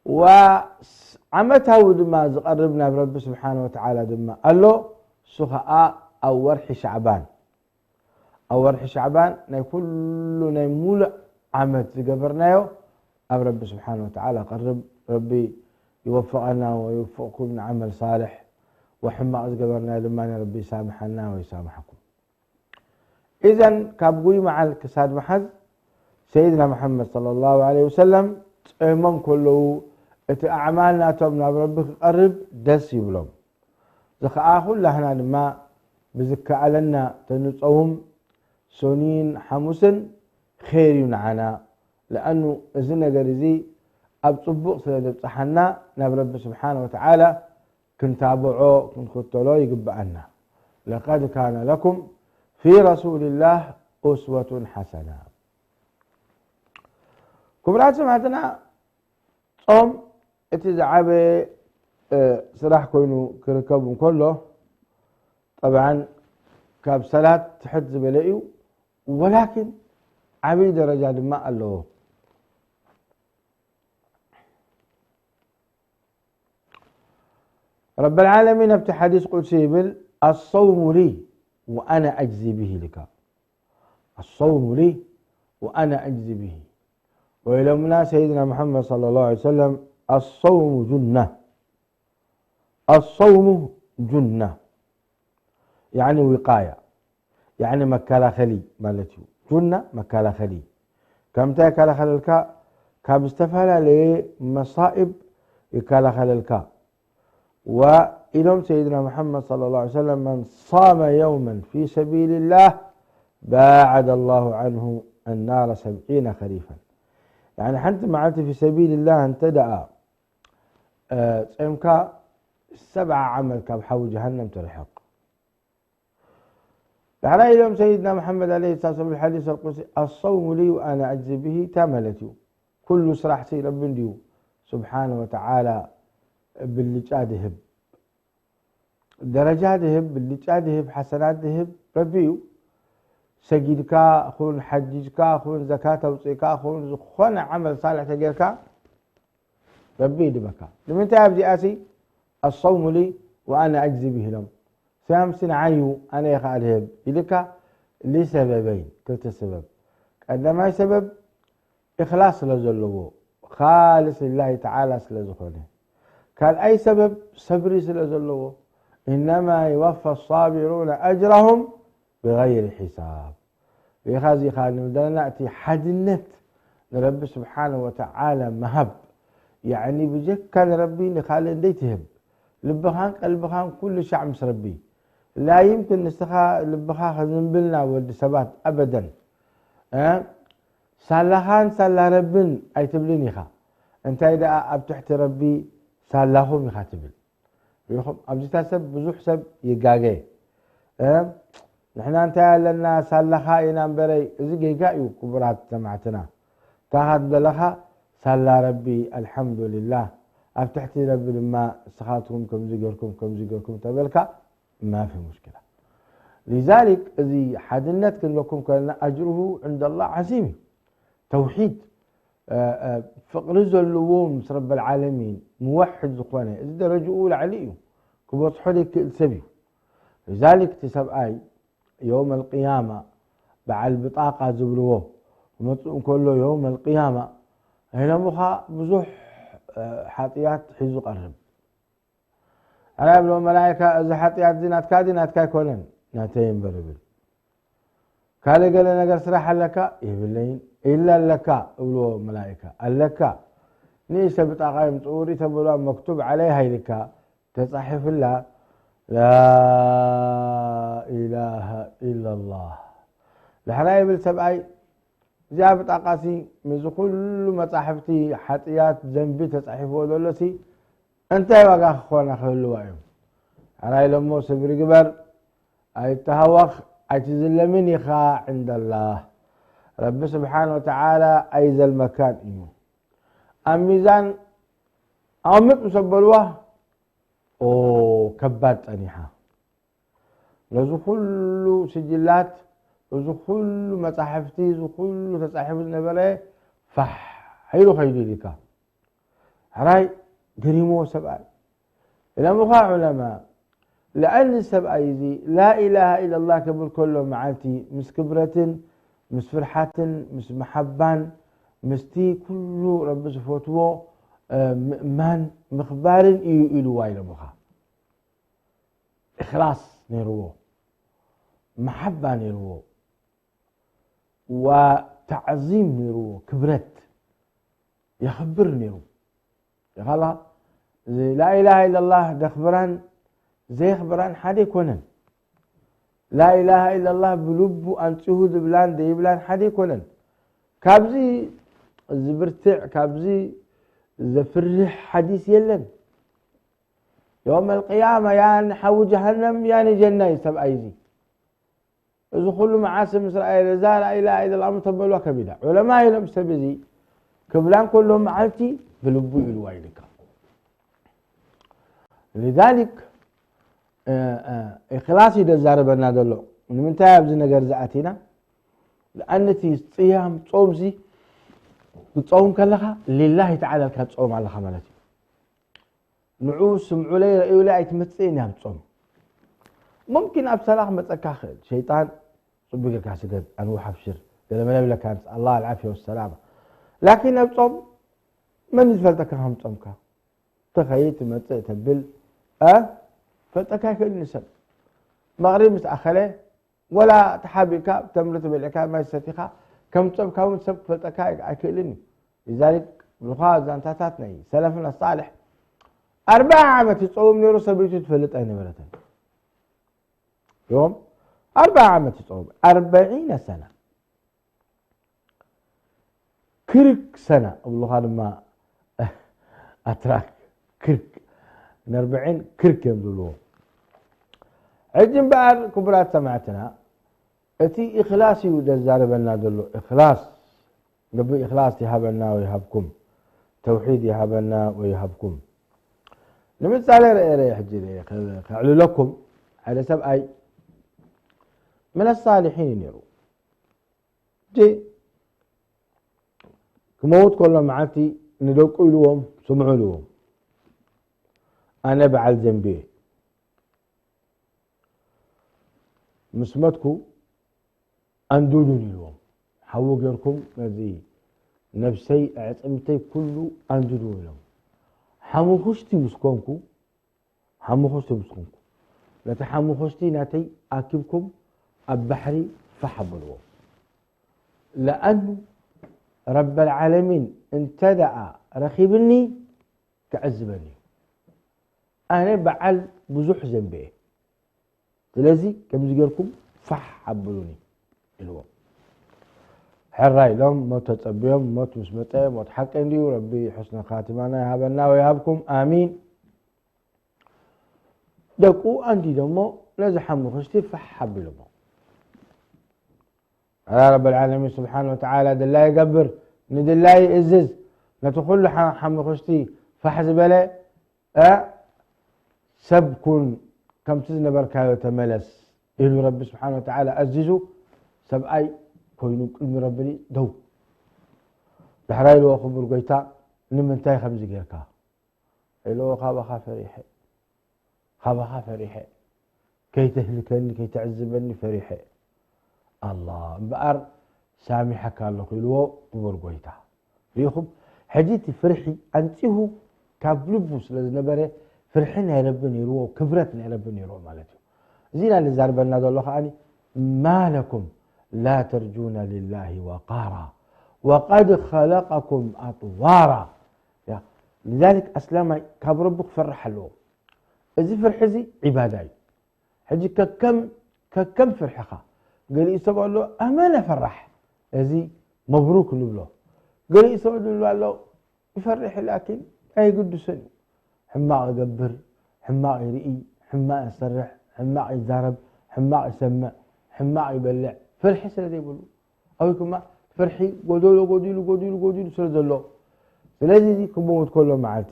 ወዓመታዊ ድማ ዝቐርብ ናብ ረቢ ስብሓነ ወተዓላ ድማ ኣሎ። እሱ ኸዓ ኣብ ወርሒ ሻዕባን፣ ኣብ ወርሒ ሻዕባን ናይ ኩሉ ናይ ሙሉእ ዓመት ዝገበርናዮ ኣብ ረቢ ስብሓነ ወተዓላ ቀርብ። ረቢ ይወፍቐና ወይወፍቕኩም ንዓመል ሳልሕ፣ ወሕማቕ ዝገበርናዮ ድማ ረቢ ይሳምሓና ወይሳምሓኩም። ኢዘን ካብ ጉይ መዓል ክሳድ መሓዝ ሰይድና መሓመድ ሰለላሁ ዐለይሂ ወሰለም ጾይሞም ከለዉ እቲ ኣዕማል ናቶም ናብ ረቢ ክቐርብ ደስ ይብሎም። እዚ ኸዓ ኩላህና ድማ ብዝከኣለና ተንጸውም ሶኒን ሓሙስን ኸይር እዩ ንዓና። ለኣኑ እዚ ነገር እዚ ኣብ ጽቡቕ ስለ ዘብጽሓና ናብ ረቢ ስብሓነ ወተዓላ ክንታብዖ ክንኽተሎ ይግብኣና። ለቀድ ካነ ለኩም ፊ ረሱልላህ ኡስወቱን ሓሰና። ክቡራት ሰማዕትና፣ ጾም እቲ ዝዓበየ፣ እ፣ ስራሕ ኮይኑ ክርከብ እንከሎ፣ ጠብዓን ካብ ሰላት ትሕት ዝበለ እዩ፣ ወላኪን ዓብዪ ደረጃ ድማ ኣለዎ። ረብ ልዓለሚን ኣብቲ ሓዲስ ቁድሲ ይብል፣ ኣሰውሙ ሊ ወኣና ኣጅዚ ብሂ ኢልካ። ኣሰውሙ ሊ ወኣና ኣጅዚ ብሂ። ወኢሎምና ሰይድና ሙሓመድ ሰለላሁ ዐለይሂ ወሰለም፣ ኣሰውሙ ጁና። ኣሰውሙ ጁና፣ ያዕኒ ዊቃያ፣ ያዕኒ መከላኸሊ ማለት እዩ። ጁና መከላኸሊ። ካብ ምንታይ ይከላኸለልካ? ካብ ዝተፈላለየ መሳኢብ ይከላኸለልካ። ወኢሎም ሰይድና ሙሓመድ ሰለላሁ ዐለይሂ ወሰለም፣ መን ሳመ የውመን ፊ ሰቢልላህ ባዓደ ላሁ ዐንሁ ኣናረ ሰብዒነ ኸሪፈን። ያዕኒ ሓንቲ መዓልቲ ፊ ሰቢልላህ እንተ ደኣ እ፣ ጾምካ ሰብዓ ዓመት ካብ ሓዊ ጀሃነም ትርሕቕ። ዳሕራይ ኢሎም ሰይድና መሓመድ ዓለይሂ ሰላም፣ ሓዲስ ኣልቁድሲ፣ ኣሰውሙ ሊ ወኣና ኣጅዚ ብሂ፣ እንታይ ማለት እዩ? ኩሉ ስራሕሲ ረቢ እንድዩ ስብሓነ ወተዓላ ብልጫ ድህብ፣ ደረጃ ድህብ፣ ብልጫ ድህብ፣ ሓሰናት ድህብ ረቢ እዩ። ሰጊድካ ኹን፣ ሓጂጅካ ኹን፣ ዘካት ኣውፂእካ ኹን፣ ዝኾነ ዓመል ሳልሕ ተጌርካ ረቢ ይድበካ። ንምንታይ ኣብዚኣሲ ኣሰውሙ ሊ ወኣና ኣጅዚ ብሂ ኢሎም? ስያምሲ ንዓዩ ኣነ እየ ኸዓ ድህብ ኢልካ፣ ሊሰበበይን፣ ክልተ ሰበብ። ቀዳማይ ሰበብ እኽላስ ስለ ዘለዎ፣ ኻልስ ሊላሂ ተዓላ ስለ ዝኾነ። ካልኣይ ሰበብ ሰብሪ ስለ ዘለዎ፣ ኢነማ ይወፋ ሳቢሩነ ኣጅረሁም ብገይሪ ሒሳብ። ሪኢኻ፣ እዚ ኸዓ ንብለና እቲ ሓድነት ንረቢ ስብሓነ ወተዓላ ምሃብ፣ ያዕኒ ብጀካ ንረቢ ንኻልእ እንደይትህብ፣ ልብኻን ቀልብኻን ኩሉ ሻዕ ምስ ረቢ። ላ ይምክን ንስኻ ልብኻ ከዝንብል ናብ ወዲ ሰባት ኣበደን። እ? ሳላኻን ሳላ ረብን ኣይትብልን ኢኻ። እንታይ ደኣ ኣብ ትሕቲ ረቢ ሳላኹም ኢኻ ትብል። ሪኢኹም፣ ኣብዚታ ሰብ ብዙሕ ሰብ ይጋገ። እ? ንሕና እንታይ ኣለና ሳላኻ ኢና እምበረይ። እዚ ጌጋ እዩ ክቡራት ሰማዕትና። ታኻት ዘለኻ ሳላ ረቢ ኣልሓምዱሊላህ፣ ኣብ ትሕቲ ረቢ ድማ ንስኻትኩም ከምዚ ገርኩም ከምዚ ገርኩም ተበልካ ማፊ ሙሽኪላ። ሊዛሊክ እዚ ሓድነት ክንበኩም ከለና ኣጅሩሁ ዕንደላህ ዓዚም እዩ። ተውሒድ ፍቕሪ ዘለዎ ምስ ረበል ዓለሚን ምወሕድ ዝኾነ እዚ ደረጅኡ ላዕሊ እዩ። ክበፅሖ ዘይክእል ሰብ እዩ። ሊዛሊክ እቲ ሰብኣይ የውም ኣልቅያማ በዓል ብጣቃ ዝብልዎ ክመፅእ እንከሎ የውም ኣልቅያማ ኣይነሙኻ ብዙሕ ሓጥያት ሒዙ ቀርብ። ኣላ ብሎ መላእካ እዚ ሓጥያት እዚ ናትካ ዲ ናትካ ኣይኮነን ናተይ እምበር ይብል። ካልእ ገለ ነገር ስራሕ ኣለካ ይብለይን ኢላ ኣለካ እብልዎ መላእካ ኣለካ። ንእሽተ ብጣቃ ይምፅኡ ርኢ ተብልዋ መክቱብ ዓለይ ሃይልካ ተፃሒፍላ ላኢላሃ ኢላላህ። ዳሕራ ይብል ሰብኣይ እዚኣ ብጣቃሲ ምስዚ ኩሉ መጻሕፍቲ ሓጥያት ዘንቢ ተጻሒፍዎ ዘሎሲ እንታይ ዋጋ ክኾና ክህልዋ እዩ? ሕራይ ኢሎሞ ስብሪ ግበር፣ ኣይተሃወኽ፣ ኣይትዝለምን ኢኻ ዕንደላህ። ረቢ ስብሓን ወተዓላ ኣይዘልመካን እዩ። ኣብ ሚዛን ኣቕምጥ ምስ ኣበልዋ ኦ ከባድ ጸኒሓ። ነዚ ኩሉ ስጅላት፣ እዚ ኩሉ መጻሕፍቲ፣ እዚ ኩሉ ተጻሒፉ ዝነበረ ፋሕ ኢሉ ከይዱ ኢልካ። ሕራይ ገሪምዎ ሰብኣይ። ኢሎምኻ ዑለማ፣ ለኣን ሰብኣይ እዚ ላኢላሃ ኢለላህ ክብል ከሎ መዓልቲ ምስ ክብረትን ምስ ፍርሓትን ምስ መሓባን ምስቲ ኩሉ ረቢ ዝፈትዎ ምእማን ምኽባርን እዩ ኢልዋ ኢሎምኻ። እኽላስ ነይርዎ፣ መሓባ ነይርዎ፣ ወተዕዚም ነይርዎ፣ ክብረት የኽብር ነይሩ። ይኻላ ላኢላሃ ኢለላህ ደኽብራን ዘየኽብራን ሓደ ኣይኮነን። ላኢላሃ ኢለላህ ብልቡ ኣንፂሁ ዝብላን ዘይብላን ሓደ ኣይኮነን። ካብዚ ዝብርትዕ ካብዚ ዘፍርሕ ሓዲስ የለን። የውም ኣልቅያማ ያ ንሓዊ ጀሃነም ያ ንጀና እዩ ሰብኣይ እዚ። እዚ ኩሉ መዓሲ ምስ ረኣየ እዛ ላኢላሃ ኢለላህ ተበልዋ ከቢዳ። ዑለማ ኢሎም ሰብ እዚ ክብላ እንከሎ መዓልቲ ብልቡ ኢልዋ ኢልካ። ሊዛሊክ ኢኽላስ እዩ ዘዛርበና ዘሎ። ንምንታይ ኣብዚ ነገር ዝኣቲና? ለኣን እቲ ፅያም ፆምሲ ክትፀውም ከለኻ ሊላሂ ተዓላ ኢልካ ትፀውም ኣለኻ ማለት እዩ። ንዑ ስምዑለይ ረእዩለይ ኣይትመፅእን እያ ጾም። ሙምኪን ኣብ ሰላ ክመፀካ ክእል ሸይጣን። ፅቡቅ ጌርካ ስገድ ኣንውሕ ኣብሽር ገለመለ ብለካ ኣላ ኣልዓፍያ ወሰላማ። ላኪን ኣብ ጾም መን ዝፈልጠካ ከም ጾምካ? ትኸይድ ትመፅእ ተብል እ ፈልጠካ ኣይክእልን ሰብ። መቕሪብ ምስ ኣኸለ ወላ ተሓቢእካ ተምሪ ተበሊዕካ ማይ ሰቲኻ ከም ጸብካ እውን ሰብ ክፈልጠካ ኣይክእልን እዩ። ሊዛሊክ ብልኳ ዛንታታት ናይ ሰለፍና ሳልሕ ኣርብዓ ዓመት ይጸውም ነይሩ፣ ሰበይቱ ትፈልጥ ኣይነበረትን። ዮም ኣርብዓ ዓመት ይጸውም ኣርበዒነ ሰና ክርክ ሰና እብሉኻ ድማ ኣትራክ ክርክ ነርብዕን ክርክ እዮም ዝብልዎ። ሕጂ እምበኣር ክቡራት ሰማዕትና እቲ ኢኽላስ እዩ ዘዛርበና ዘሎ። ኢኽላስ ረቢ ኢኽላስ ይሃበና ወይሃብኩም፣ ተውሒድ ይሃበና ወይሃብኩም። ንምሳሌ ርአ ርአ ሕጂ ርአ ከዕልለኩም ሓደ ሰብኣይ ምን ሳሊሒን እዩ ነይሩ። ሕጂ ክመውት ከሎ መዓልቲ ንደቁ ኢልዎም ስምዑ ኢልዎም ኣነ በዓል ዘንቢ እየ። ምስ መትኩ ኣንዱዱን ኢልዎም ሓዊ ጌርኩም ነዚ ነብሰይ ኣዕፅምተይ ኩሉ ኣንዱዱ ኢሎም ሓሙኹሽቲ ምስ ኮንኩ ሓሙኹሽቲ ምስ ኮንኩ ነቲ ሓሙኹሽቲ ናተይ ኣኪብኩም ኣብ ባሕሪ ፋሕ ኣብልዎ። ለኣኑ ረበል ዓለሚን እንተ ደኣ ረኺብኒ ክዕዝበኒ እዩ። ኣነ በዓል ብዙሕ ዘንቢ እየ። ስለዚ ከምዚ ጌርኩም ፋሕ ኣብሉኒ ኢልዎም። ሕራይ ኢሎም ሞት ተጸብዮም። ሞት ምስ መጸ ሞት ሓቂ እንድዩ። ረቢ ሕስነ ካቲማና ይሃበና ወይሃብኩም ኣሚን። ደቁ ኣንዲዶሞ ነዚ ሓሙኽሽቲ ፋሕ ኣቢሎሞ። ኣላ ረብ ልዓለሚን ስብሓን ወተዓላ ድላይ ይገብር፣ ንድላይ ይእዝዝ። ነቲ ኩሉ ሓ- ሓሙኽሽቲ ፋሕ ዝበለ እ፣ ሰብ ኩን፣ ከምቲ ዝነበርካዮ ተመለስ ኢሉ ረቢ ስብሓን ወተዓላ ኣዚዙ። ሰብኣይ ኮይኑ ቅድሚ ረቢ ደው። ዳሕራይ ኢልዎ ክቡር ጎይታ፣ ንምንታይ ከምዚ ጌርካ? ኢልዎ ካባኻ ፈሪሐ፣ ካባኻ ፈሪሐ፣ ከይተህልከኒ ከይተዕዝበኒ ፈሪሐ። ኣላ እምበኣር ሳሚሐካ ኣለኹ ኢልዎ ክቡር ጎይታ። ርኢኹም፣ ሕጂ እቲ ፍርሒ ኣንጺሁ ካብ ልቡ ስለ ዝነበረ፣ ፍርሒ ናይ ረቢ ነይርዎ፣ ክብረት ናይ ረቢ ነይርዎ ማለት እዩ። እዚ ኢና ንዛርበና ዘሎ ከዓኒ፣ ما لكم لا ترجون لله وقارا وقد خلقكم أطوارا. ያ፣ لذلك ኣስላማይ ካብ ረቢ ክፈርሕ ኣለዎ። እዚ ፍርሒ እዚ ዒባዳ እዩ። ሕጂ ከከም ከከም ፍርሕኻ፣ ገሊኡ ሰብ ኣሎ ኣመነ ፈራሕ፣ እዚ መብሩክ ንብሎ። ገሊኡ ሰብ ኣሎ ኣሎ ይፈርሕ ላኪን ኣይግድስን እዩ። ሕማቕ ይገብር፣ ሕማቕ ይርኢ፣ ሕማቕ ይሰርሕ፣ ሕማቕ ይዛረብ፣ ሕማቕ ይሰምዕ፣ ሕማቕ ይበልዕ፣ ፍርሒ ስለ ዘይብሉ። ኣው ድማ ፍርሒ ጎደሎ ጎዲሉ ጎዲሉ ጎዲሉ ስለ ዘሎ። ስለዚ እዚ ክመውት ከሎ መዓልቲ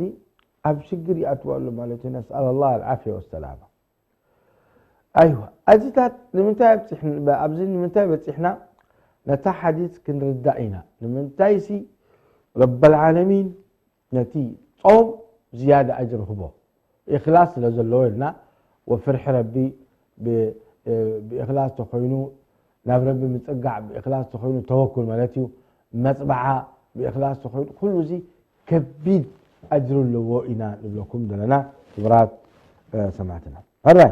ኣብ ሽግር ይኣትዋ ኣሎ ማለት እዩ። ነስኣል ኣላህ ኣልዓፍያ ወሰላማ። ኣይዋ፣ ኣዚታት ንምንታይ ኣብፂሕን-፣ ኣብዚ ንምንታይ በፂሕና? ነታ ሓዲስ ክንርዳእ ኢና። ንምንታይሲ ረበል ዓለሚን ነቲ ጾም ዝያዳ ኣጅሪ ህቦ። ኢኽላስ ስለ ዘለዎ ኢልና፣ ወፍርሒ ረቢ ብ-፣ ብኢኽላስ ተኾይኑ፣ ናብ ረቢ ምጽጋዕ ብኢኽላስ ተኾይኑ፣ ተወኩል ማለት እዩ። መጽባዓ ብኢኽላስ ተኾይኑ፣ ኩሉ እዚ ከቢድ ኣጅሪ ኣለዎ ኢና ንብለኩም ዘለና ክቡራት፣ እ፣ ሰማዕትና። ሕራይ፣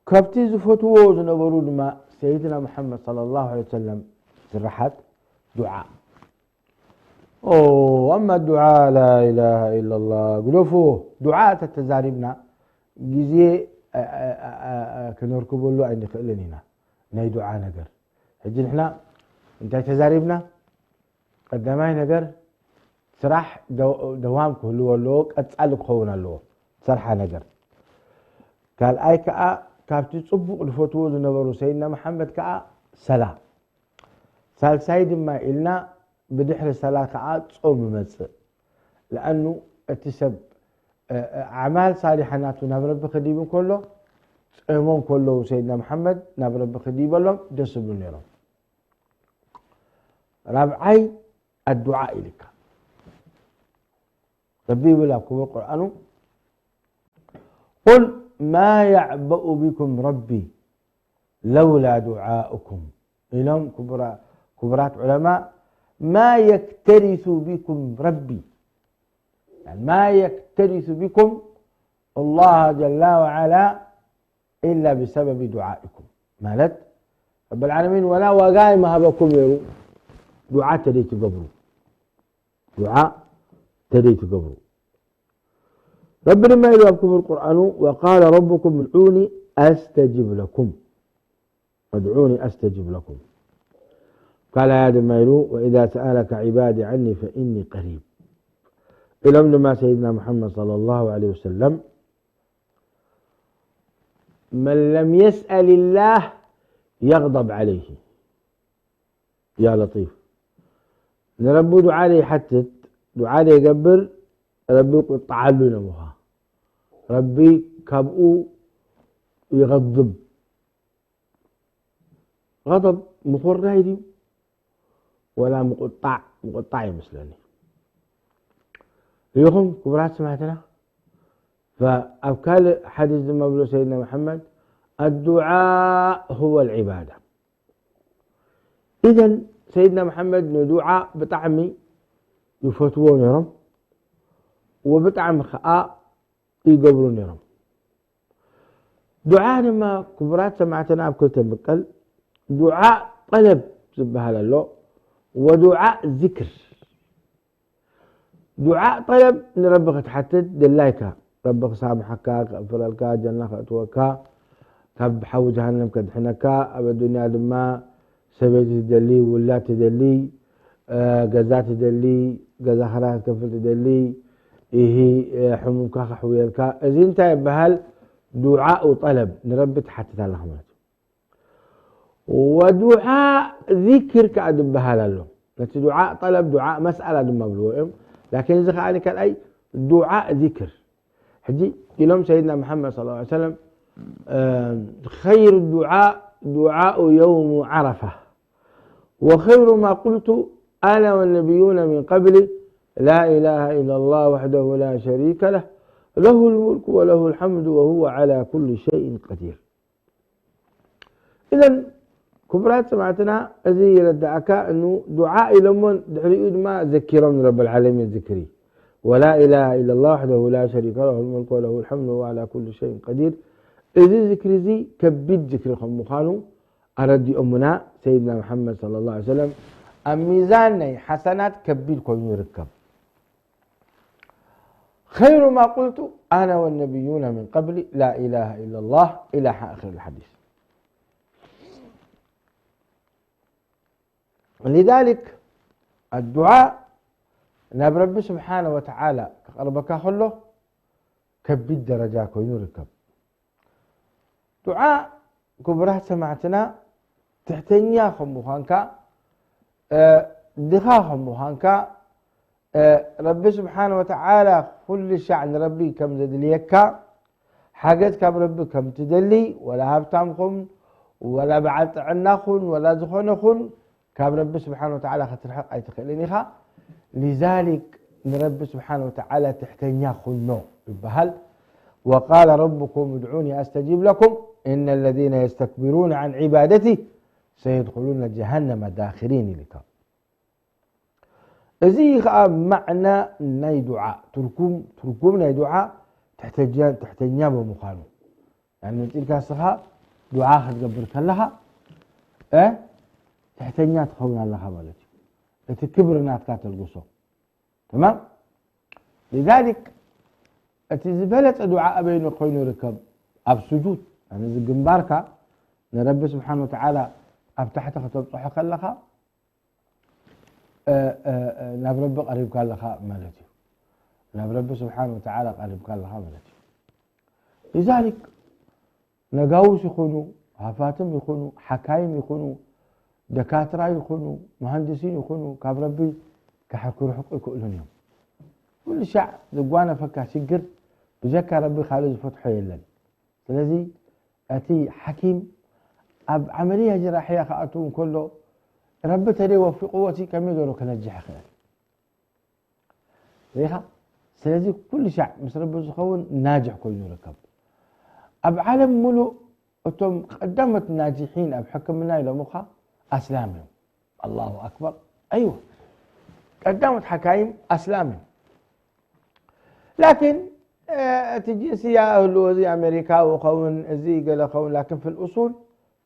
ካብቲ ዝፈትዎ ዝነበሩ ድማ ሰይድና መሓመድ ሰለላሁ ዐለይሂ ወሰለም ስራሓት ዱዓ። ኦ፣ ኣማ ዱዓ ላ ኢላሃ ኢላላህ፣ ግደፍዎ። ዱዓ ተተዛሪብና ግዜ፣ እ፣ እ፣ እ፣ እ፣ ክነርክበሉ ኣይንኽእልን ኢና። ናይ ዱዓ ነገር። ሕጂ ንሕና እንታይ ተዛሪብና? ቀዳማይ ነገር ስራሕ ደው-፣ ደዋም ክህልዎ ኣለዎ፣ ቀጻሊ ክኸውን ኣለዎ። ሰርሓ ነገር። ካልኣይ ከኣ ካብቲ ጽቡቕ ዝፈትዎ ዝነበሩ ሰይድና መሓመድ ከኣ ሰላ። ሳልሳይ ድማ ኢልና ብድሕሪ ሰላ ከኣ ጾም ይመጽእ። ለኣኑ እቲ ሰብ፣ እ፣ እ፣ ኣዕማል ሳሊሓ ናቱ ናብ ረቢ ክዲብ እንከሎ፣ ጾሞም ከለዉ ሰይድና መሓመድ ናብ ረቢ ክዲበሎም ደስ ይብሉ ነይሮም። ራብዓይ ኣዱዓ ኢልካ። ረቢ ይብል ኣብ ክቡር ቁርኣኑ፣ قل ما يعبأ بكم ربي لولا دعاؤكم ኢሎም ክቡራ-፣ ክቡራት ዑለማ፣ ما يكترث بكم ربي، يعني ما يكترث بكم الله جل وعلا إلا بسبب دعائكم ማለት ረብል ዓለሚን ወላ ዋጋ ይመሃበኩም ነይሩ ዱዓ ተደይትገብሩ። ዱዓ ተደይትገብሩ። ረቢ ድማ ኢሉ ኣብ ክቡር ቁርኣኑ፣ وقال ربكم ادعوني أستجب لكم، ادعوني أستجب لكم። ካልኣያ ድማ ኢሉ، وإذا سألك عبادي عني فإني قريب። ኢሎም ድማ ሰይድና ሙሓመድ ሰለላሁ ዐለይሂ ወሰለም፣ من لم يسأل الله يغضب عليه. يا لطيف. ንረቢ ዱዓ ዘይሓትት፣ ዱዓ ዘይገብር፣ ረቢ ይቁጣዓሉ ኢሎምኻ። ረቢ ካብኡ ይغضب። غضب ምኹራይ ድዩ? ወላ ምቁጣዕ፣ ምቁጣዕ ይመስለኒ። ርኢኹም ክቡራት ሰማዕትና፣ ፈ-፣ ኣብ ካልእ ሓዲስ ድማ ብሎ ሰይድና መሓመድ፣ الدعاء هو العبادة። ኢዘን ሰይድና መሓመድ ንዱዓ ብጣዕሚ ይፈትዎ ነይሮም፣ ወብጣዕሚ ኸዓ ይገብሩ ነይሮም። ዱዓ ድማ ክቡራት ሰማዕትና ኣብ ክልተ ምቀል፣ ዱዓ ጠለብ ዝበሃል ኣሎ፣ ወዱዓ ዚክር። ዱዓ ጠለብ ንረቢ ክትሓትት ድላይካ፣ ረቢ ክሳምሓካ፣ ከእፍረልካ፣ ጀና ከእትወካ፣ ካብ ሓዊ ጀሃነም ከድሕነካ፣ ኣብ ኣዱንያ ድማ ሰበይቲ ትደሊ፣ ውላድ ትደሊ፣ እ፣ ገዛ ትደሊ፣ ገዛ ክራይ ክትከፍል ትደሊ፣ ኢሂ፣ እ፣ ሕሙምካ ከሕውየልካ። እዚ እንታይ ይበሃል? ዱዓኡ ጠለብ፣ ንረቢ ትሓትት ኣለኻ ማለት እዩ። ወዱዓ ዚክር ከኣ ዝበሃል ኣሎ። ነቲ ዱዓ ጠለብ፣ ዱዓ መስኣላ ድማ ብልዎ እዮም። ላኪን እዚ ከኣ ካልኣይ ዱዓ ዚክር። ሕጂ ኢሎም ሰይድና መሓመድ صلى الله عليه وسلم، እ፣ خير الدعاء دعاء يوم عرفة وخير ما قلت أنا والنبيون من قبلي لا إله إلا الله وحده لا شريك له له الملك وله الحمد وهو على كل شيء قدير. إذن ክቡራት ሰማዕትና፣ እዚ ይረዳእካ እኑ ዱዓ ኢሎሞን ድሕሪኡ ድማ ዘኪሮም ንረብል ዓለሚን ዝክሪ። ولا إله إلا الله وحده لا شريك له له الملك وله الحمد وهو على كل شيء قدير። እዚ ዝክሪ እዚ ከቢድ ዝክሪ ከም ምዃኑ ኣረዲኦሙና ሰይድና መሓመድ صلى الله عليه وسلم። ኣብ ሚዛን ናይ ሓሰናት ከቢድ ኮይኑ ይርከብ። خير ما قلت أنا والنبيون من قبلي لا إله إلا الله إلى آخر الحديث. لذلك الدعاء ናብ ረቢ ስብሓነ ወተዓላ ክቐርበካ ከሎ ከቢድ ደረጃ ኮይኑ ይርከብ። ዱዓ ክቡራት ሰማዕትና ትሕተኛ ከም ምዃንካ፣ እ፣ ድኻ ከም ምዃንካ፣ እ፣ ረቢ ስብሓነ ወተዓላ ኩሉ ሻዕ ንረቢ ከም ዘድልየካ፣ ሓገዝ ካብ ረቢ ከም ትደሊ፣ ወላ ሃብታም ኹን፣ ወላ በዓል ጥዕና ኹን፣ ወላ ዝኾነ ኹን፣ ካብ ረቢ ስብሓነ ወተዓላ ክትርሕቕ ኣይትኽእልን ኢኻ። ሊዛሊክ ንረቢ ስብሓነ ወተዓላ ትሕተኛ ኩኖ ይበሃል። وقال ربكم ادعوني أستجب لكم إن الذين يستكبرون عن عبادتي سيدخلون جهنم داخرين ኢልካ። እዚ ኸኣ ማዕና ናይ ዱዓ፣ ትርጉም፣ ትርጉም ናይ ዱዓ ትሕተኛ፣ ትሕተኛ ብምዃኑ። ያኒ መጺእልካ ንስኻ ዱዓ ክትገብር ከለኻ፣ እ፣ ትሕተኛ ትኸውን ኣለኻ ማለት እዩ። እቲ ክብሪ ናትካ ተልግሶ። ተማም? ሊዛሊክ፣ እቲ ዝበለጸ ዱዓ ኣበይ ኮይኑ ይርከብ? ኣብ ስጁድ። ያኒ እዚ ግንባርካ ንረቢ ስብሓን ወተዓላ ኣብ ታሕቲ ከተብጽሖ ከለኻ፣ እ፣ እ፣ እ፣ ናብ ረቢ ቀሪብካ ኣለኻ ማለት እዩ። ናብ ረቢ ስብሓን ወተዓላ ቀሪብካ ኣለኻ ማለት እዩ። ሊዛሊክ፣ ነጋውስ ይኹኑ፣ ሃፋትም ይኹኑ፣ ሓካይም ይኹኑ፣ ደካትራ ይኹኑ፣ መሃንድሲን ይኹኑ፣ ካብ ረቢ ክሕ-፣ ክርሕቁ ኣይክእሉን እዮም። ኩሉ ሻዕ ዝጓነፈካ ሽግር ብጀካ ረቢ ካልእ ዝፈትሖ የለን። ስለዚ እቲ ሓኪም ኣብ ዓመልያ ጀራሕያ ክኣቱ እንከሎ፣ ረቢ ተደይ ወፊቕዎ፣ እቲ ከመይ ገይሩ ክነጅሕ ይኽእል? ሪኢኻ? ስለዚ ኩሉ ሻዕ ምስ ረቢ ዝኸውን ናጅሕ ኮይኑ ይርከብ። ኣብ ዓለም ሙሉእ እቶም ቀዳሞት ናጅሒን ኣብ ሕክምና ኢሎም እኳ ኣስላም እዮም። ኣላሁ ኣክበር። ኣይወ። ቀዳሞት ሓካይም ኣስላም እዮም። ላኪን፣ እ፣ እቲ ጅንስያ ህልዎ፣ እዚ ኣሜሪካዊ ኸውን፣ እዚ ገለ ኸውን፣ ላኪን ፊል ኡሱል፣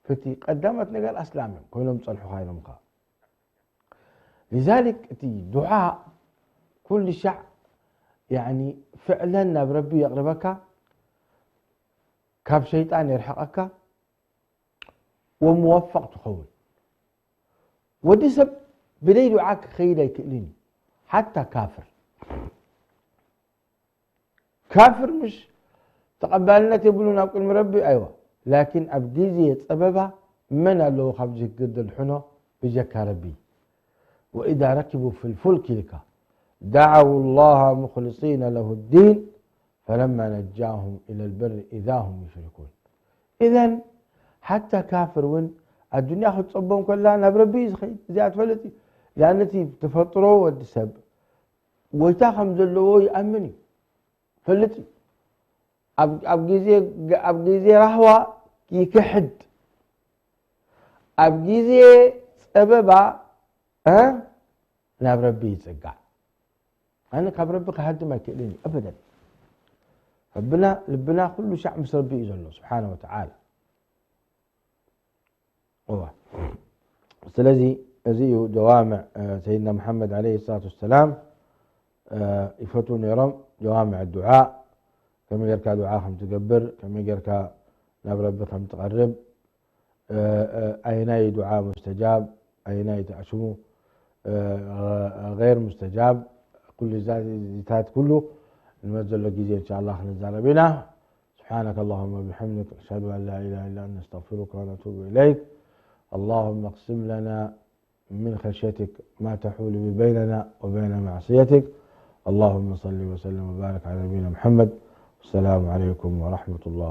ፍቲ ቀዳሞት ነገር ኣስላም እዮም ኮይኖም ጸንሑኻ ኢሎም እኳ። ሊዛሊክ እቲ ዱዓ ኩሉ ሻዕ፣ ያኒ፣ ፍዕለን ናብ ረቢ የቕርበካ፣ ካብ ሸይጣን የርሕቐካ፣ ወሙወፈቕ ትኸውን። ወዲ ሰብ ብደይ ዱዓ ክኸይድ ኣይክእልን እዩ፣ ሓታ ካፍር። ካፍር ምሽ ተቐባልነት የብሉን ኣብ ቅድሚ ረቢ፣ ኣይዋ። ላኪን ኣብ ግዜ ጸበባ መን ኣለዎ ካብ ሽግር ዘድሕኖ ብጀካ ረቢ? وإذا ركبوا في الفلك ኢልካ دعوا الله مخلصين له الدين فلما نجاهم إلى البر إذا هم يشركون. إذن ሓታ ካፍር እውን ኣዱንያ ክትጸቦም ከላ ናብ ረቢ እዩ ዝኸይድ። እዚኣ ትፈልጥ እዩ። ያኒ እቲ ተፈጥሮ ወዲ ሰብ ጎይታ ከም ዘለዎ ይኣምን እዩ። ፈልጥ እዩ። ኣብ፣ ኣብ ግዜ፣ ኣብ ግዜ ራህዋ ይክሕድ። ኣብ ግዜ ጸበባ፣ እ፣ ናብ ረቢ ይጽጋዕ። ኣነ ካብ ረቢ ክሃድም ኣይክእልን እዩ፣ ኣበደን። ረብና፣ ልብና ኩሉ ሻዕ ምስ ረቢ እዩ ዘሎ፣ ስብሓነ ወተዓላ። እዋ። ስለዚ፣ እዚ እዩ ጀዋምዕ፣ እ፣ ሰይድና መሓመድ ዓለይሂ ሰላቱ ወሰላም፣ እ፣ ይፈትዉ ነይሮም፣ ጀዋምዕ ዱዓ፣ ከመይ ጌርካ ዱዓ ከም ትገብር፣ ከመይ ጌርካ ናብ ረቢ ከም ትቐርብ፣ እ፣ እ፣ ኣየናይ ዱዓ ሙስተጃብ፣ ኣየናይ ተኣሽሙ፣ እ፣ ገይር ሙስተጃብ፣ ኩሉ እዛ፣ እዚታት ኩሉ ንመት ዘሎ ግዜ እንሻ ኣላህ ክንዛረብ ኢና። سبحانك اللهم وبحمدك، نشهد أن لا إله إلا أنت، نستغفرك ونتوب إليك. اللهم اقسم لنا من خشيتك ما تحول به بيننا وبين معصيتك. اللهم صل وسلم وبارك على نبينا محمد. السلام عليكم ورحمة الله.